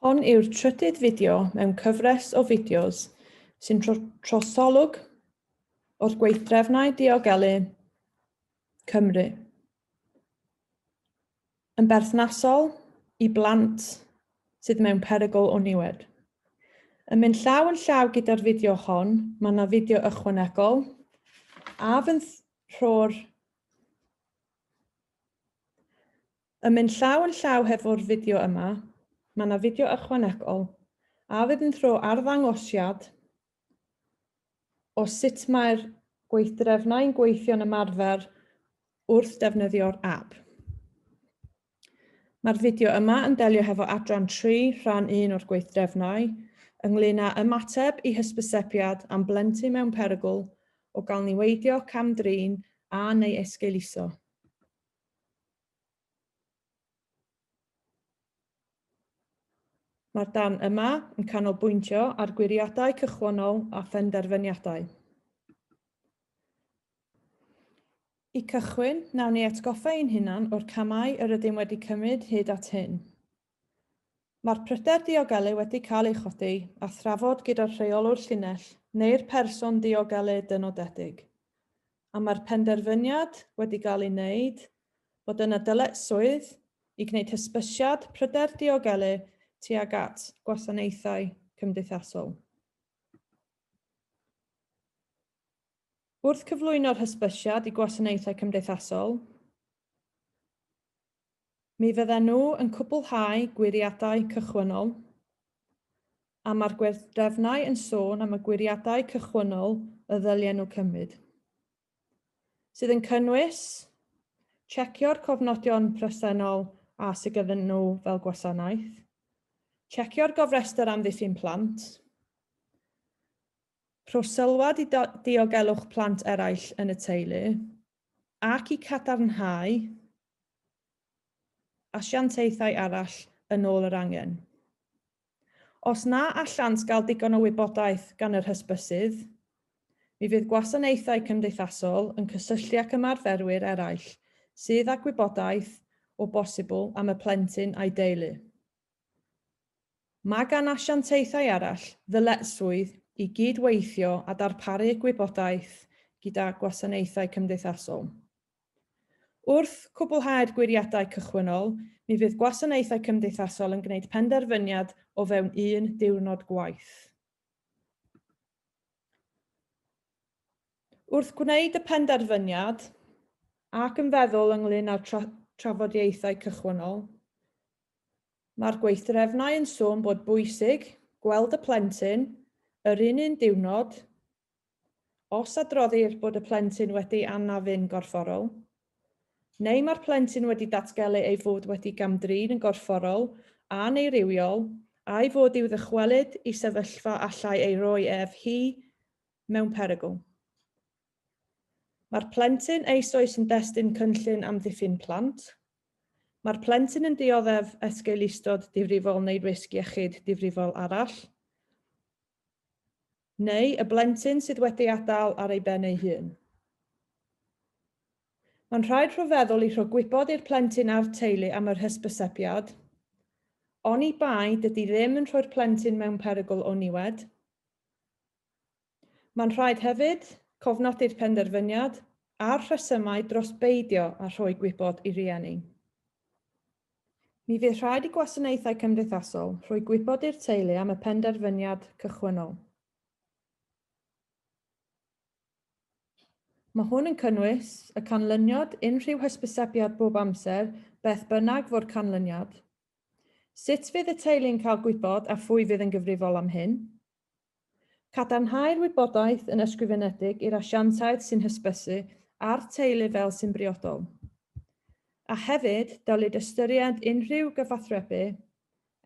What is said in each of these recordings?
Hon yw'r trydydd fideo mewn cyfres o fideos sy'n trosolwg o'r gweithdrefnau diogelu Cymru yn berthnasol i blant sydd mewn perygl o niwed. Yn mynd llaw yn llaw gyda'r fideo hon, mae yna fideo ychwanegol a fydd rho'r Yn mynd llaw yn llaw hefo'r fideo yma, mae yna fideo ychwanegol a fydd yn rho arddangosiad o sut mae'r gweithdrefnau'n gweithio'n ymarfer wrth defnyddio'r app. Mae'r fideo yma yn delio hefo adran 3, rhan 1 o'r gweithdrefnau, ynglyn â ymateb i hysbysebiad am blentyn mewn perygl o gael niweidio, cam-drin a neu esgeuluso. Mae'r darn yma yn canolbwyntio ar gwiriadau cychwynnol a phenderfyniadau. I cychwyn, nawn ni atgoffa ein hunan o'r camau yr ydym wedi cymryd hyd at hyn. Mae'r pryder diogelu wedi cael ei chodi a thrafod gyda'r rheolwr llinell neu'r person diogelu dynodedig, a mae'r penderfyniad wedi gael ei wneud bod yna dyletswydd i gwneud hysbysiad pryder diogelu tuag at gwasanaethau cymdeithasol. Wrth cyflwyno'r hysbysiad i gwasanaethau cymdeithasol, mi fydden nhw yn cwblhau gwiriadau cychwynnol, a mae'r gweithdrefnau yn sôn am y gwiriadau cychwynnol y ddylien nhw cymryd. Sydd yn cynnwys checio'r cofnodion presennol a sydd gyda nhw fel gwasanaeth, checio'r gofrestr amddiffyn plant, rho sylwad i diogelwch plant eraill yn y teulu, ac i cadarnhau asiantaethau arall yn ôl yr angen. Os na allant gael digon o wybodaeth gan yr hysbysydd, mi fydd gwasanaethau cymdeithasol yn cysylltu ag ymarferwyr eraill sydd â gwybodaeth o bosibl am y plentyn a'i deulu. Mae gan asiantaethau arall ddyletswydd i gyd-weithio a darparu gwybodaeth gyda gwasanaethau cymdeithasol. Wrth cwblhau'r gwiriadau cychwynnol, mi fydd gwasanaethau cymdeithasol yn gwneud penderfyniad o fewn un diwrnod gwaith. Wrth gwneud y penderfyniad ac yn feddwl ynglyn â'r tra trafodiaethau cychwynnol, mae'r gweithdrefnau yn sôn bod bwysig gweld y plentyn yr un un diwrnod Os adroddir bod y plentyn wedi anafu'n gorfforol, neu mae'r plentyn wedi datgelu ei fod wedi gam-drin yn gorfforol a neu rywiol, a'i fod i'w ddychwelyd i sefyllfa allai ei roi ef, hi, mewn perygl. Mae'r plentyn eisoes yn destun cynllun amddiffyn plant. Mae'r plentyn yn dioddef esgeulustod difrifol neu risg iechyd difrifol arall. Neu y blentyn sydd wedi adael ar ei ben ei hun. Mae'n rhaid rho feddwl i rho gwybod i'r plentyn a'r teulu am yr hysbysebiad. Oni bai dydy ddim yn rhoi'r plentyn mewn perygl o niwed. Mae'n rhaid hefyd cofnodi'r penderfyniad a'r rhesymau dros beidio â rhoi gwybod i rieni. Mi fydd rhaid i gwasanaethau cymdeithasol rhoi gwybod i'r teulu am y penderfyniad cychwynnol. Mae hwn yn cynnwys y canlyniad unrhyw hysbysebiad bob amser, beth bynnag fo'r canlyniad. Sut fydd y teulu'n cael gwybod a phwy fydd yn gyfrifol am hyn? Cadarnhau'r wybodaeth yn ysgrifenedig i'r asiantaeth sy'n hysbysu a'r teulu fel sy'n briodol. A hefyd, dylid ystyried unrhyw gyfathrebu,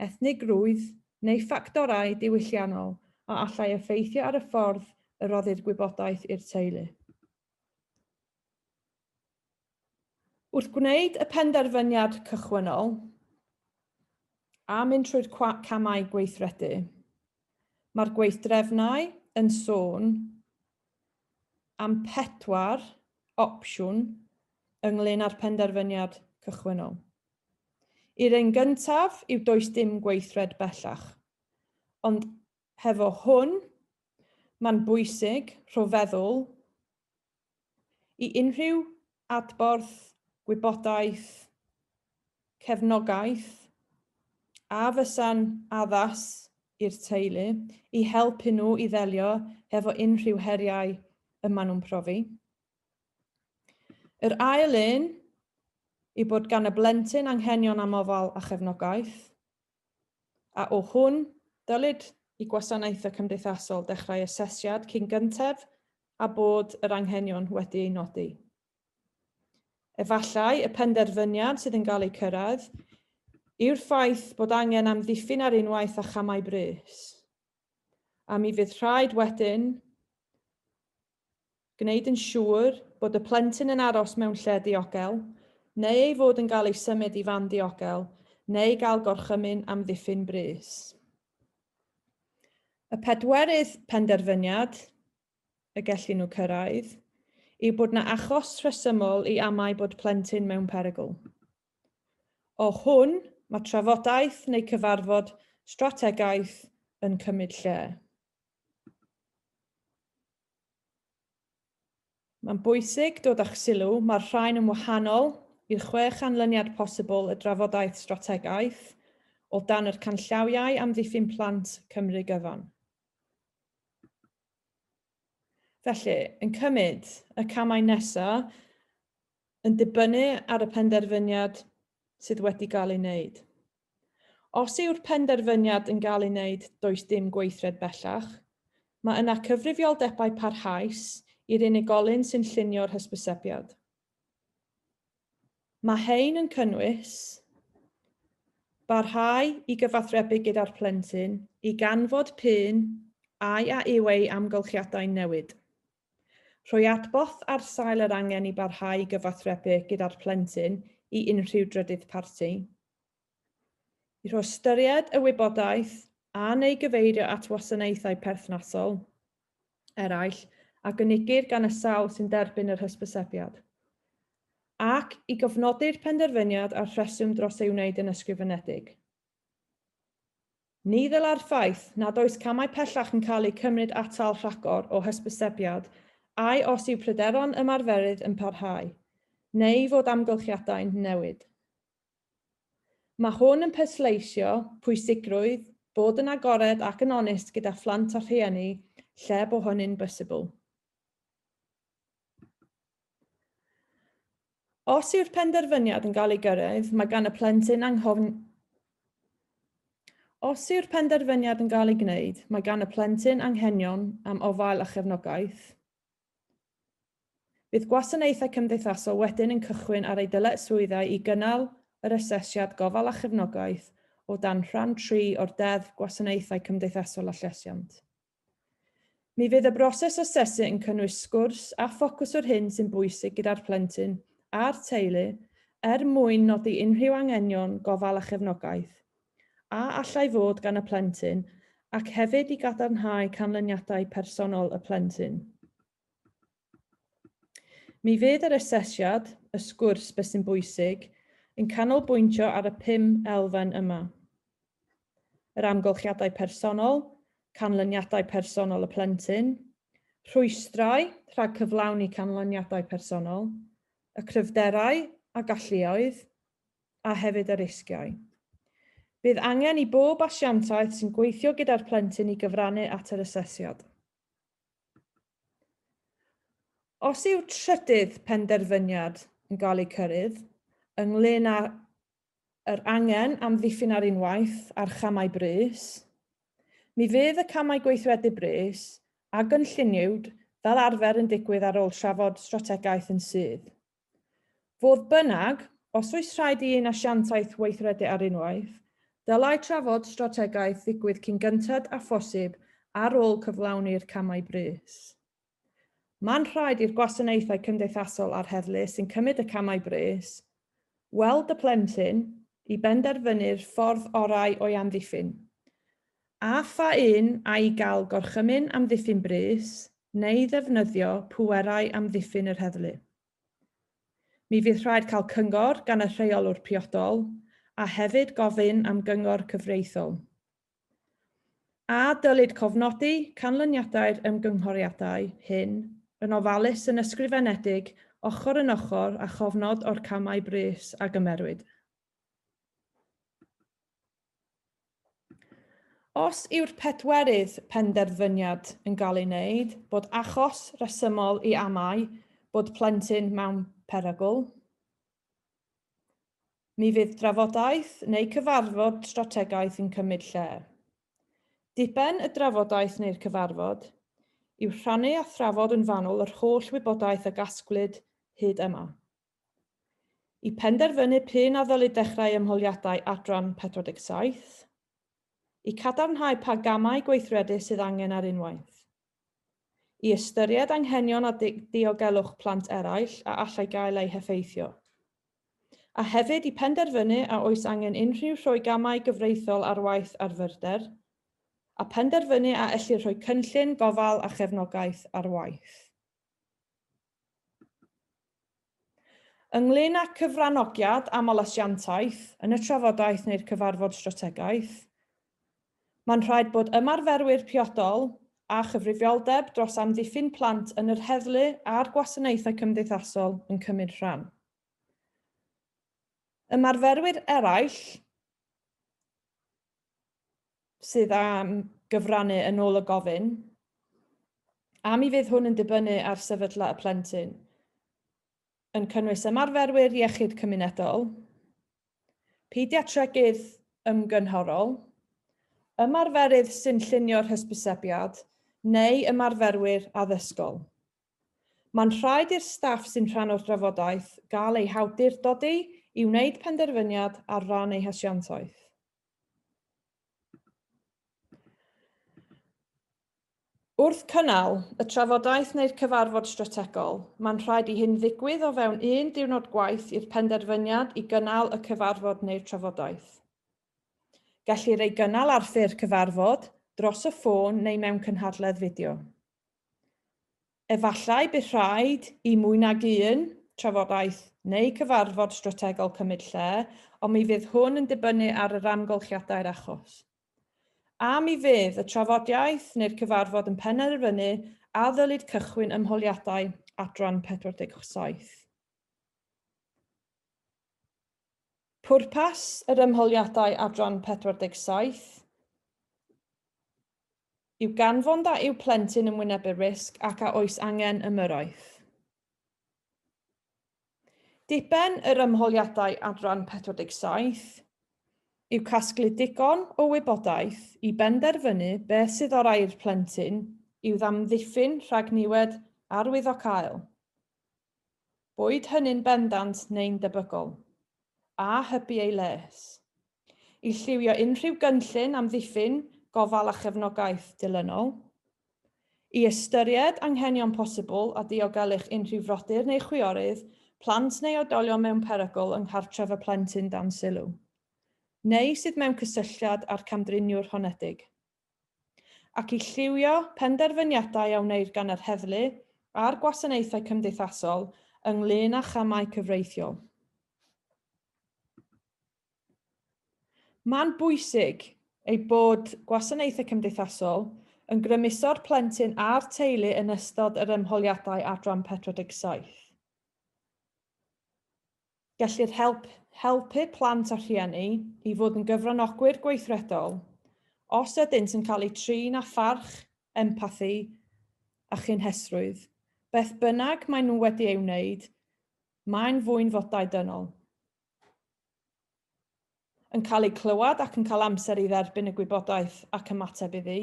ethnigrwydd neu ffactorau diwylliannol a allai effeithio ar y ffordd y rhoddir gwybodaeth i'r teulu. Wrth gwneud y penderfyniad cychwynnol a mynd trwy'r camau gweithredu, mae'r gweithdrefnau yn sôn am pedwar opsiwn ynglyn â'r penderfyniad cychwynnol. I'r un gyntaf yw does dim gweithred bellach. Ond hefo hwn, mae'n bwysig rho feddwl i unrhyw adborth, gwybodaeth, cefnogaeth a fysa'n addas i'r teulu i helpu nhw i ddelio hefo unrhyw heriau y maen nhw'n profi. Yr ail un yw bod gan y blentyn anghenion am ofal a chefnogaeth, a o hwn, dylid i gwasanaethau cymdeithasol dechrau asesiad cyn gyntef a bod yr anghenion wedi eu nodi. Efallai y penderfyniad sydd yn cael eu cyrraedd yw'r ffaith bod angen amddiffyn ar unwaith a chamau brys. A mi fydd rhaid wedyn gwneud yn siŵr bod y plentyn yn aros mewn lle diogel, neu ei fod yn cael ei symud i fan diogel, neu gael gorchymyn amddiffyn brys. Y pedwerydd penderfyniad y gellu nhw cyrraedd yw bod 'na achos rhesymol i amau bod plentyn mewn perygl. O hwn, mae trafodaeth neu cyfarfod strategaeth yn cymryd lle. Mae'n bwysig dod â'ch sylw, mae'r rhain yn wahanol i'r chwe chanlyniad posibl y drafodaeth strategaeth o dan yr canllawiau amddiffyn plant Cymru gyfan. Felly, yn cymryd y camau nesaf yn dibynnu ar y penderfyniad sydd wedi gael ei wneud. Os yw'r penderfyniad yn gael ei wneud does dim gweithred bellach, mae yna cyfrifioldebau parhaus i'r unigolyn sy'n llunio'r hysbysebiad. Mae hein yn cynnwys barhau i gyfathrebu gyda'r plentyn i ganfod p'un ai a yw ei amgylchiadau'n newid. Rhoi adborth ar sail yr angen i barhau i gyfathrebu gyda'r plentyn i unrhyw drydydd parti. I rhoi ystyried y wybodaeth a neu gyfeirio at wasanaethau perthnasol eraill a gynigir gan y sawl sy'n derbyn yr hysbysebiad. Ac i gofnodi'r penderfyniad a'r rheswm dros ei wneud yn ysgrifenedig. Ni ddylai'r ffaith nad oes camau pellach yn cael eu cymryd atal rhagor o hysbysebiad ai os yw pryderon ymarferydd yn parhau, neu fod amgylchiadau'n newid. Mae hwn yn pwysleisio pwysigrwydd bod yn agored ac yn onest gyda phlant a rhieni lle bo hynny'n bosibl. Os yw'r penderfyniad yn cael ei gyrraedd, mae gan y plentyn anghofn... Os yw'r penderfyniad yn cael ei gwneud, mae gan y plentyn anghenion am ofael a chefnogaeth. Bydd gwasanaethau cymdeithasol wedyn yn cychwyn ar eu dyletswyddau i gynnal yr asesiad gofal a chefnogaeth o dan Rhan 3 o'r Deddf Gwasanaethau Cymdeithasol a Llesiant. Mi fydd y broses asesu yn cynnwys sgwrs a ffocws o'r hyn sy'n bwysig gyda'r plentyn a'r teulu er mwyn nodi unrhyw anghenion gofal a chefnogaeth a allai fod gan y plentyn ac hefyd i gadarnhau canlyniadau personol y plentyn. Mi fydd yr asesiad, y sgwrs beth sy'n bwysig, yn canolbwyntio ar y pum elfen yma. Yr amgylchiadau personol, canlyniadau personol y plentyn, rhwystrau rhag cyflawni canlyniadau personol, y cryfderau a galluoedd, a hefyd y risgiau. Bydd angen i bob asiantaeth sy'n gweithio gyda'r plentyn i gyfrannu at yr asesiad. Os yw trydydd penderfyniad yn cael ei cyrraedd ynglŷn â yr angen am ddiffyn ar unwaith a'r chamau brys, mi fydd y camau gweithredu brys a gynlluniwyd fel arfer yn digwydd ar ôl trafod strategaeth yn sydd. Fodd bynnag, os oes rhaid i un asiantaeth weithredu ar unwaith, dylai trafod strategaeth ddigwydd cyn gynted â phosib ar ôl cyflawni'r camau brys. Mae'n rhaid i'r gwasanaethau cymdeithasol a'r heddlu sy'n cymryd y camau brys weld y plentyn i benderfynu'r ffordd orau o'i amddiffyn, a pha un ai i gael gorchymyn amddiffyn brys neu ddefnyddio pwerau amddiffyn yr heddlu. Mi fydd rhaid cael cyngor gan y rheolwr priodol a hefyd gofyn am gyngor cyfreithiol. A dylid cofnodi canlyniadau'r ymgynghoriadau hyn yn ofalus yn ysgrifenedig ochr yn ochr â chofnod o'r camau brys a gymerwyd. Os yw'r pedwerydd penderfyniad yn cael ei wneud bod achos rhesymol i amau bod plentyn mewn perygl, mi fydd drafodaeth neu cyfarfod strategaeth yn cymryd lle. Diben y drafodaeth neu'r cyfarfod yw rhannu a thrafod yn fanwl yr holl wybodaeth a gasglwyd hyd yma. I penderfynu p'un a ddylid dechrau ymholiadau adran 47, i cadarnhau pa gamau gweithredu sydd angen ar unwaith, i ystyried anghenion a diogelwch plant eraill a allai gael eu heffeithio, a hefyd i penderfynu a oes angen unrhyw rhoi gamau gyfreithiol ar waith ar fyrder, a phenderfynu a ellir rhoi cynllun gofal a chefnogaeth ar waith. Ynglŷn â cyfranogiad aml-asiantaeth yn y trafodaeth neu'r cyfarfod strategaeth, mae'n rhaid bod ymarferwyr priodol a chyfrifioldeb dros amddiffyn plant yn yr heddlu a'r gwasanaethau cymdeithasol yn cymryd rhan. Ymarferwyr eraill sydd am gyfrannu yn ôl y gofyn, a mi fydd hwn yn dibynnu ar sefyllfa y plentyn, yn cynnwys ymarferwyr iechyd cymunedol, pediatregydd ymgynghorol, ymarferydd sy'n llunio'r hysbysebiad neu ymarferwyr addysgol. Mae'n rhaid i'r staff sy'n rhan o'r drafodaeth gael eu hawdurdodi i wneud penderfyniad ar ran eu hasiantaeth. Wrth cynnal y trafodaeth neu'r cyfarfod strategol, mae'n rhaid i hyn ddigwydd o fewn un diwrnod gwaith i'r penderfyniad i gynnal y cyfarfod neu'r trafodaeth. Gellir ei gynnal ar ffurf cyfarfod, dros y ffôn neu mewn cynhadledd fideo. Efallai bydd rhaid i mwy nag un trafodaeth neu cyfarfod strategol cymryd lle, ond mi fydd hwn yn dibynnu ar yr amgylchiadau'r achos. A mi fydd y trafodiaeth neu'r cyfarfod yn penderfynu a ddylid cychwyn ymholiadau adran 47. Pwrpas yr ymholiadau adran 47 yw ganfod a yw plentyn yn wynebu risg ac a oes angen ymyrraeth. Diben yr ymholiadau adran 47 yw casglu digon o wybodaeth i benderfynu beth sydd orau i'r plentyn i'w ddamddiffyn rhag niwed arwyddocaol. Boed hynny'n bendant neu'n debygol, a hybu ei les. I lliwio unrhyw gynllun amddiffyn, gofal a chefnogaeth dilynol. I ystyried anghenion posibl a diogelu'ch unrhyw frodyr neu chwiorydd, plant neu oedolion mewn perygl yng nghartref y plentyn dan sylw, neu sydd mewn cysylltiad â'r camdriniwr honedig. ac i lliwio penderfyniadau a wneir gan yr heddlu a'r gwasanaethau cymdeithasol ynglŷn â chamau cyfreithiol. Mae'n bwysig ei bod gwasanaethau cymdeithasol yn grymuso'r plentyn a'r teulu yn ystod yr ymholiadau adran 47. Gellir help, helpu plant a rhieni i fod yn gyfranogwyr gweithredol os ydynt yn cael eu trin â pharch, empathi a chynhesrwydd. Beth bynnag maen nhw wedi ei wneud, mae'n fwy'n fodau dynol. Yn cael eu clywed ac yn cael amser i dderbyn y gwybodaeth ac ymateb iddi,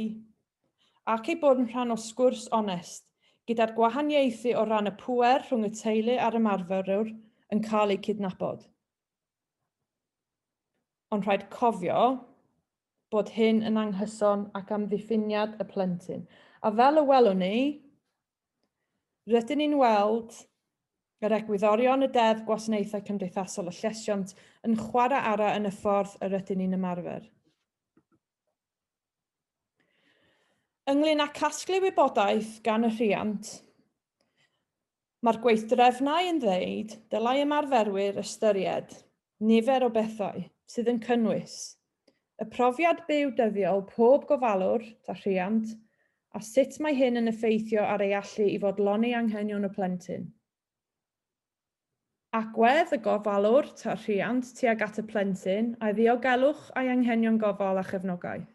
ac ei bod yn rhan o sgwrs onest, gyda'r gwahaniaethu o ran y pŵer rhwng y teulu a'r ymarferwr yn cael eu cydnabod. Ond rhaid cofio bod hyn yn anghyson ac amddiffyniad y plentyn. A fel y welwn ni, Rydyn ni'n weld yr egwyddorion y Deddf Gwasanaethau Cymdeithasol a Llesiant yn chwarae ara yn y ffordd yr ydyn ni'n ymarfer. Ynglyn â casglu wybodaeth gan y rhiant, mae'r gweithdrefnau yn ddeud dylai ymarferwyr ystyried nifer o bethau. sydd yn cynnwys y profiad byw dyddiol pob gofalwr ta rhiant a sut mae hyn yn effeithio ar ei allu i fodloni anghenion y plentyn. Agwedd y gofalwr ta rhiant tuag at y plentyn a'i ddiogelwch a'i anghenion gofal a chefnogaeth.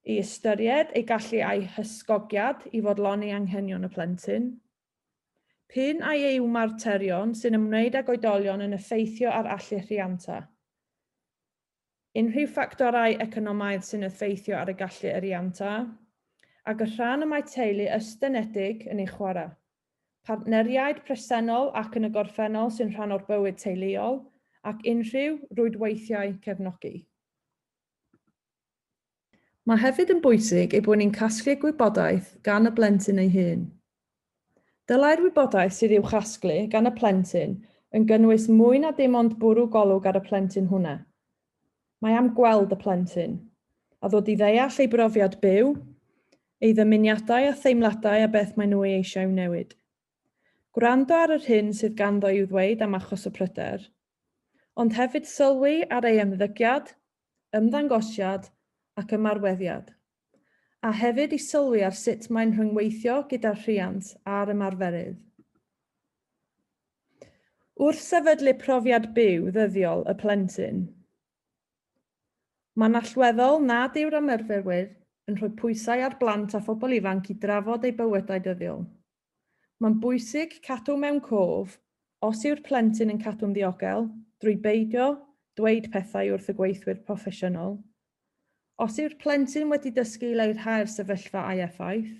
I ystyried ei gallu a'i hysgogiad i fodloni anghenion y plentyn. P'un ai yw materion sy'n ymwneud ag oedolion yn effeithio ar allu rhianta. Unrhyw ffactorau economaidd sy'n effeithio ar y gallu y rhianta, ac y rhan y mae teulu estynedig yn ei chwarae. Partneriaid presennol ac yn y gorffennol sy'n rhan o'r bywyd teuluol, ac unrhyw rwydweithiau cefnogi. Mae hefyd yn bwysig ei bod ni'n casglu gwybodaeth gan y blentyn ei hun. Dylai'r wybodaeth sydd i'w chasglu gan y plentyn yn gynnwys mwy na dim ond bwrw golwg ar y plentyn hwnna. Mae am gweld y plentyn, a ddod i ddeall ei brofiad byw, ei ddymuniadau a theimladau a beth maen nhw ei eisiau i'w newid. Gwrando ar yr hyn sydd ganddo i'w ddweud am achos y pryder, ond hefyd sylwi ar ei ymddygiad, ymddangosiad ac ymarweddiad, a hefyd i sylwi ar sut mae'n rhyngweithio gyda'r rhiant a'r ymarferydd. Wrth sefydlu profiad byw ddyddiol y plentyn, mae'n allweddol nad yw'r ymarferwyr yn rhoi pwysau ar blant a phobl ifanc i drafod eu bywydau dyddiol. Mae'n bwysig cadw mewn cof, os yw'r plentyn yn cadw'n ddiogel, drwy beidio dweud pethau wrth y gweithwyr proffesiynol. Os yw'r plentyn wedi dysgu i leihau'r sefyllfa a'i effaith.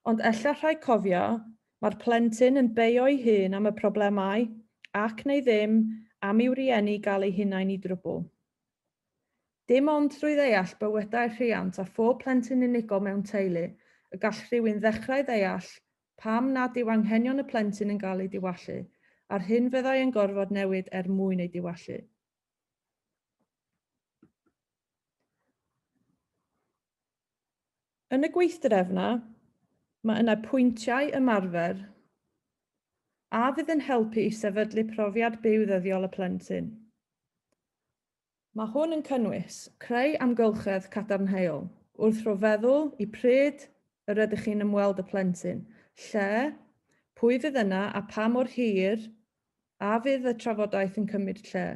Ond ella rhaid cofio, mae'r plentyn yn beio'i hun am y problemau ac neu ddim am i'w rieni gael eu hunain i drwbl. Dim ond drwy ddeall bywydau'r rhiant a phob plentyn unigol mewn teulu y gall rhywun ddechrau ddeall pam nad yw anghenion y plentyn yn gael eu diwallu, a'r hyn fyddai yn gorfod newid er mwyn eu diwallu. Yn y gweithdrefnau, mae yna pwyntiau ymarfer a fydd yn helpu i sefydlu profiad byw ddyddiol y plentyn. Mae hwn yn cynnwys creu amgylchedd cadarnhaol wrth ro feddwl i pryd yr ydych chi'n ymweld y plentyn, lle, pwy fydd yna a pa mor hir a fydd y trafodaeth yn cymryd lle.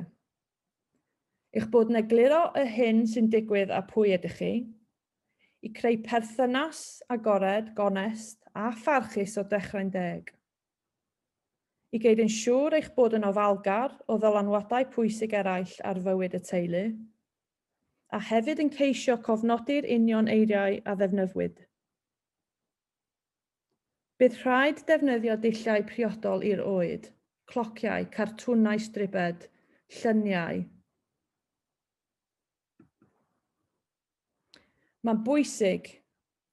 Eich bod yn egluro y hyn sy'n digwydd a pwy ydych chi, i creu perthynas agored, gonest a pharchus o dechrau'n deg. I geud yn siŵr eich bod yn ofalgar o ddylanwadau pwysig eraill ar fywyd y teulu, a hefyd yn ceisio cofnodi'r union eiriau a ddefnyddwyd. Bydd rhaid defnyddio dulliau priodol i'r oed, clociau, cartwnau stribed, lluniau. Mae'n bwysig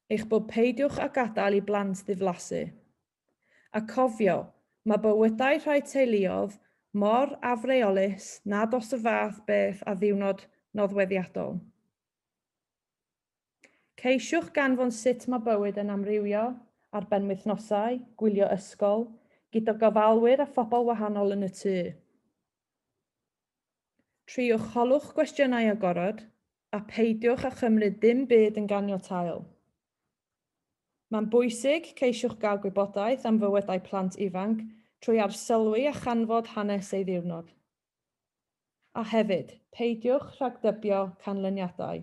eich bod peidiwch â gadael i blant ddiflasu. A cofio, mae bywydau rhai teuluodd mor afreolus nad os y fath beth â ddiwrnod nodweddiadol. Ceisiwch ganfod sut mae bywyd yn amrywio ar benwythnosau, gwylio ysgol, gyda gofalwyr a phobl wahanol yn y tŷ. Triwch holwch gwestiynau agored a pheidiwch â chymryd dim byd yn ganiataol. Mae'n bwysig ceisiwch gael gwybodaeth am fywydau plant ifanc trwy arsylwi a chanfod hanes ei ddiwrnod. A hefyd, peidiwch rhagdybio canlyniadau.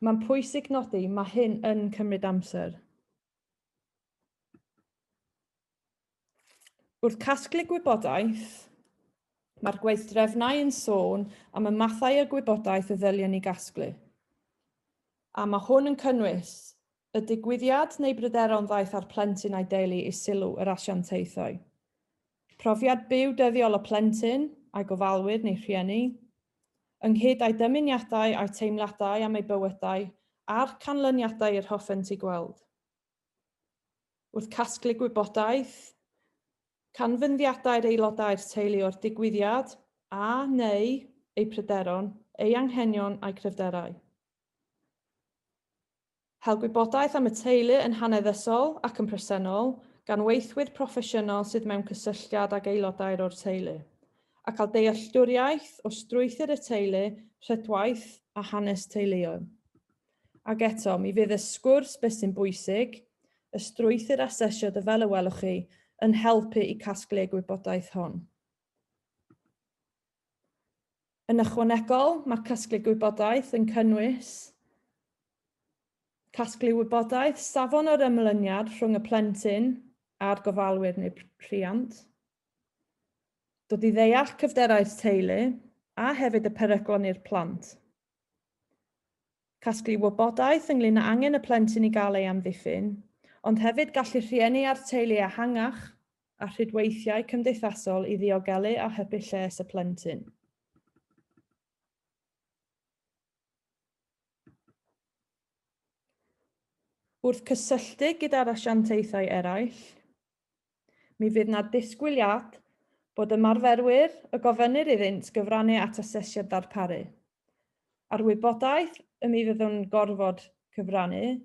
Mae'n pwysig nodi, mae hyn yn cymryd amser. Wrth casglu gwybodaeth, mae'r gweithdrefnau yn sôn am y mathau o gwybodaeth y ddyliwn ni gasglu. A mae hwn yn cynnwys y digwyddiad neu bryderon ddaeth â'r plentyn a'i deulu i sylw yr asiantaethau, profiad byw dyddiol y plentyn a'i gofalwyr neu rhieni, ynghyd â'i dymuniadau a'i teimladau am eu bywydau a'r canlyniadau yr hoffent eu gweld. Wrth casglu gwybodaeth, canfyddiadau'r aelodau'r teulu o'r digwyddiad a, neu, eu pryderon, eu anghenion a'u cryfderau. Hel gwybodaeth am y teulu yn haneddysol ac yn presennol gan weithwyr proffesiynol sydd mewn cysylltiad ag aelodau'r o'r teulu, a cael dealltwriaeth o strwythur y teulu, rhydwaith a hanes teuluol. Ac eto, mi fydd y sgwrs beth sy'n bwysig, y strwythur asesiad y fel y welwch chi, yn helpu i casglu y gwybodaeth hon. Yn ychwanegol, mae casglu gwybodaeth yn cynnwys casglu wybodaeth safon o'r ymlyniad rhwng y plentyn a'r gofalwyr neu rhiant, dod i ddeall cyfderau'r teulu a hefyd y peryglon i'r plant. Casglu wybodaeth ynglŷn â angen y plentyn i gael ei amddiffyn, ond hefyd gallu rhieni a'r teulu ehangach a rhwydweithiau cymdeithasol i ddiogelu a hybu lles y plentyn. Wrth cysylltu gyda'r asiantaethau eraill, mi fydd 'na disgwyliad bod ymarferwyr y gofynnir iddynt gyfrannu at asesiad ddarparu, a'r wybodaeth y mi fyddwn gorfod cyfrannu,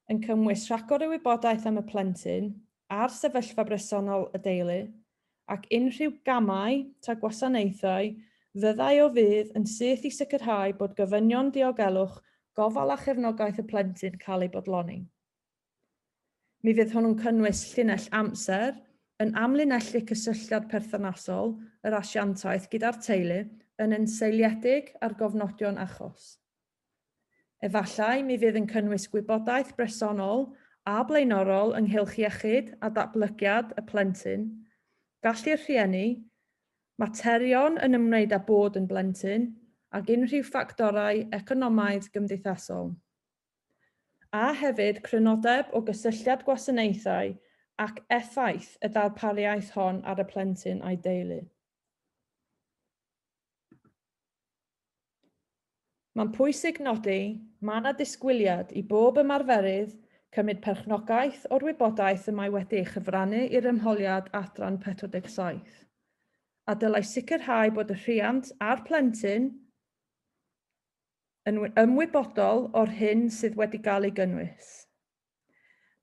yn cynnwys rhagor o wybodaeth am y plentyn a'r sefyllfa bresennol y deulu, ac unrhyw gamau ta gwasanaethau fyddai o fudd yn syth i sicrhau bod gofynion diogelwch, gofal a chefnogaeth y plentyn cael eu bodloni. Mi fydd hwnnw'n cynnwys llinell amser, yn amlinellu cysylltiad perthynasol yr asiantaeth gyda'r teulu yn yn seiliedig ar gofnodion achos. Efallai mi fydd yn cynnwys gwybodaeth bresennol a blaenorol ynghylch iechyd a datblygiad y plentyn, gallu'r rhieni, materion yn ymwneud â bod yn blentyn, ac unrhyw ffactorau economaidd-gymdeithasol. A hefyd crynodeb o gysylltiad gwasanaethau ac effaith y ddarpariaeth hon ar y plentyn a'i deulu. Mae'n pwysig nodi, mae yna disgwyliad i bob ymarferydd cymryd perchnogaeth o'r wybodaeth y mae wedi ei chyfrannu i'r ymholiad adran 47, a dylai sicrhau bod y rhiant a'r plentyn yn ymwybodol o'r hyn sydd wedi gael ei gynnwys.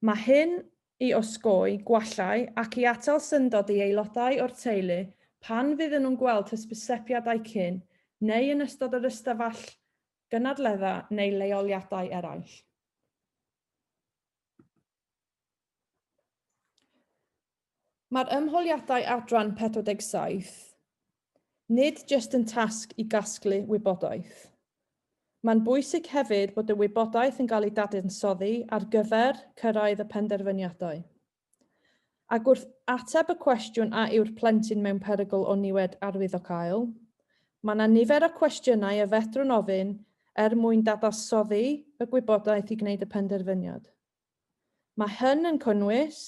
Mae hyn i osgoi gwallau ac i atal syndod i aelodau o'r teulu pan fydden nhw'n gweld hysbysebiadau cyn neu yn ystod yr ystafell gynadledda neu leoliadau eraill. Mae'r ymholiadau adran 47 nid jyst yn tasg i gasglu wybodaeth. Mae'n bwysig hefyd bod y wybodaeth yn cael ei dadansoddi ar gyfer cyrraedd y penderfyniadau. Ac wrth ateb y cwestiwn a yw'r plentyn mewn perygl o niwed arwyddocaol, mae yna nifer o cwestiynau y fedrwn ofyn er mwyn dadansoddi y gwybodaeth i gwneud y penderfyniad. Mae hyn yn cynnwys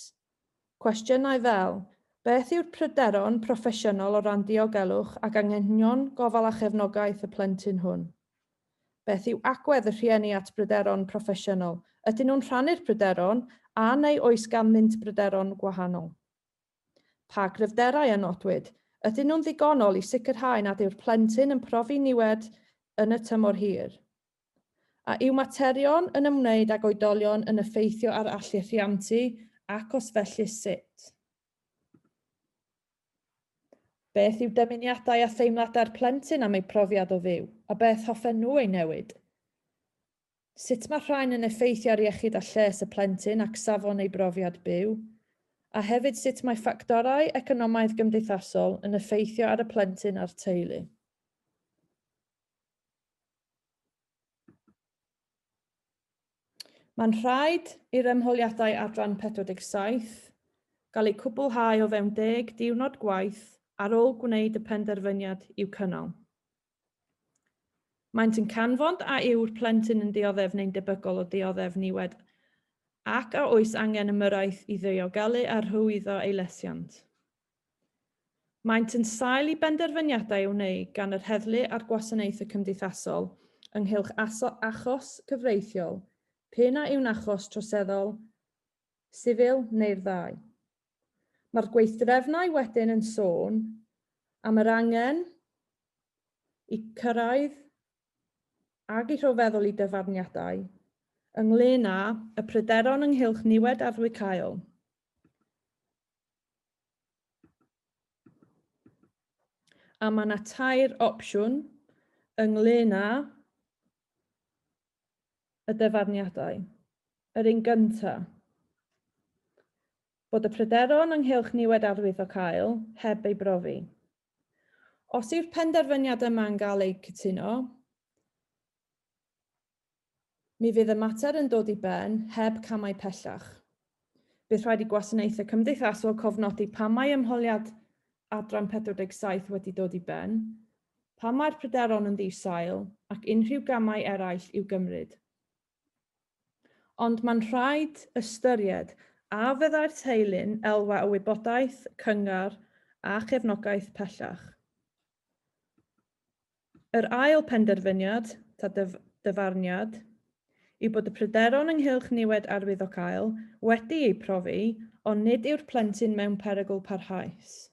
cwestiynau fel, Beth yw'r pryderon proffesiynol o ran diogelwch ac anghenion gofal a chefnogaeth y plentyn hwn? Beth yw agwedd y rhieni at bryderon proffesiynol? Ydyn nhw'n rhannu'r pryderon a neu oes ganddynt bryderon gwahanol? Pa gryfderau a nodwyd? Ydyn nhw'n ddigonol i sicrhau nad yw'r plentyn yn profi niwed yn y tymor hir? A yw materion yn ymwneud ag oedolion yn effeithio ar allu rhiantu ac os felly sut? Beth yw dymuniadau a theimladau'r plentyn am eu profiad o fyw, a beth hoffen nhw ei newid? Sut mae rhain yn effeithio ar iechyd a lles y plentyn ac safon ei brofiad byw? A hefyd sut mae ffactorau economaidd-gymdeithasol yn effeithio ar y plentyn a'r teulu? Mae'n rhaid i'r ymholiadau adran 47 gael eu cwblhau o fewn deg diwrnod gwaith ar ôl gwneud y penderfyniad i'w cynnal. Maent yn canfod a yw'r plentyn yn dioddef neu'n debygol o dioddef niwed ac a oes angen ymyrraeth i ddiogelu a rhywyddo ei lesiant. Maent yn sail i benderfyniadau a wneir gan yr heddlu a'r gwasanaethau cymdeithasol ynghylch achos cyfreithiol, p'un a yw'n achos troseddol, sifil neu'r ddau. Mae'r gweithdrefnau wedyn yn sôn am yr angen i cyrraedd ag i rhyfeddol i dyfarniadau ynglŷn â y pryderon ynghylch niwed arwyddocaol. A mae yna tair opsiwn ynglyn â y dyfarniadau. Yr un gyntaf, bod y pryderon ynghylch niwed arwyddocaol heb ei brofi. Os yw'r penderfyniad yma'n gael ei cytuno, mi fydd y mater yn dod i ben heb camau pellach. Bydd rhaid i gwasanaethau cymdeithasol cofnodi pam mae ymholiad adran 47 wedi dod i ben, pam mae'r pryderon yn ddi-sail ac unrhyw gamau eraill i'w gymryd. Ond mae'n rhaid ystyried a fyddai'r teulu'n elwa o wybodaeth, cyngor a chefnogaeth pellach. Yr ail penderfyniad, ta dyf dyfarniad, yw bod y pryderon ynghylch niwed arwyddocaol wedi eu profi, ond nid yw'r plentyn mewn perygl parhaus.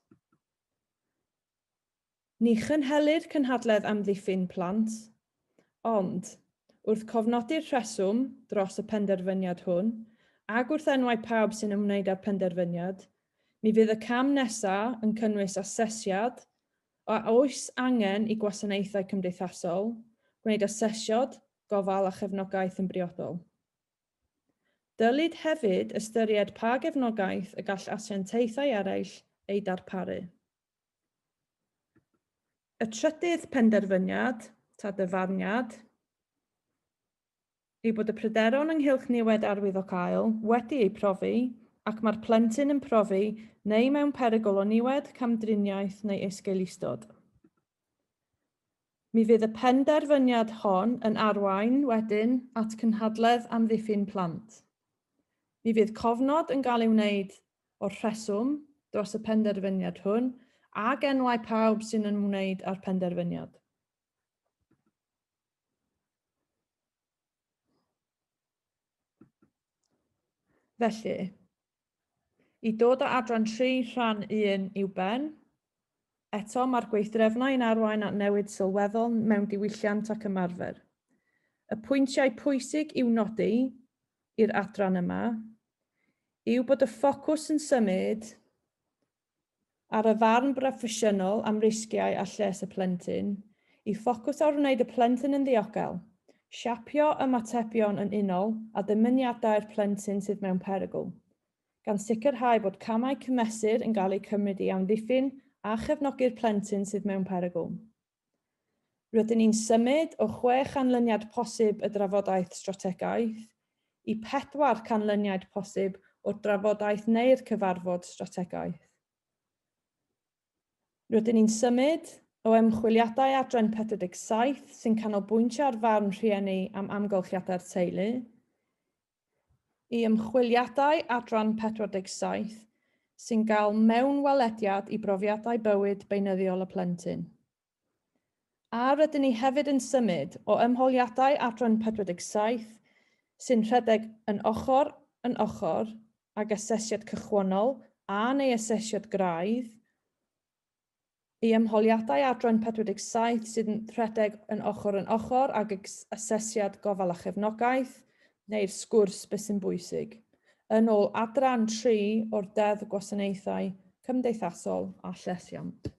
Ni chynhelir cynhadledd amddiffyn plant, ond, wrth cofnodi'r rheswm dros y penderfyniad hwn, ag wrth enwau pawb sy'n ymwneud â'r penderfyniad, mi fydd y cam nesaf yn cynnwys asesiad o a oes angen i gwasanaethau cymdeithasol gwneud asesiad gofal a chefnogaeth yn briodol. Dylid hefyd ystyried pa gefnogaeth y gall asiantaethau eraill ei darparu. Y trydydd penderfyniad, ta dyfarniad, yw bod y pryderon ynghylch niwed arwyddocaol wedi eu profi ac mae'r plentyn yn profi neu mewn perygl o niwed, camdriniaeth neu esgeulustod. Mi fydd y penderfyniad hon yn arwain wedyn at cynhadledd amddiffyn plant. Mi fydd cofnod yn gael ei wneud o'r rheswm dros y penderfyniad hwn ag enwau pawb sy'n ymwneud â'r penderfyniad. Felly, i dod o adran 3 rhan 1 i'w ben, eto mae'r gweithdrefnau yn arwain at newid sylweddol mewn diwylliant ac ymarfer. Y pwyntiau pwysig i'w nodi i'r adran yma yw bod y ffocws yn symud ar y farn broffesiynol am risgiau a lles y plentyn, i ffocws ar wneud y plentyn yn ddiogel, siapio ymatebion yn unol â dymuniadau'r plentyn sydd mewn perygl, gan sicrhau bod camau cymesur yn cael eu cymryd i amddiffyn a chefnogi'r plentyn sydd mewn perygl. Rydyn ni'n symud o chwe chanlyniad posib y drafodaeth strategaeth i pedwar canlyniad posib o'r drafodaeth neu'r cyfarfod strategaeth. Rydyn ni'n symud o ymchwiliadau adran 47 sy'n canolbwyntio ar farn rhieni am amgylchiadau'r teulu, i ymchwiliadau adran 47 sy'n gael mewnwelediad i brofiadau bywyd beunyddiol y plentyn. A rydyn ni hefyd yn symud o ymholiadau adran 47 sy'n rhedeg yn ochr yn ochr ag asesiad cychwynnol a neu asesiad graidd I ymholiadau Adran 47 sydd yn rhedeg yn ochr yn ochr ag asesiad gofal a chefnogaeth, neu'r sgwrs beth sy'n bwysig, yn ôl Adran 3 o'r Deddf Gwasanaethau Cymdeithasol a Llesiant.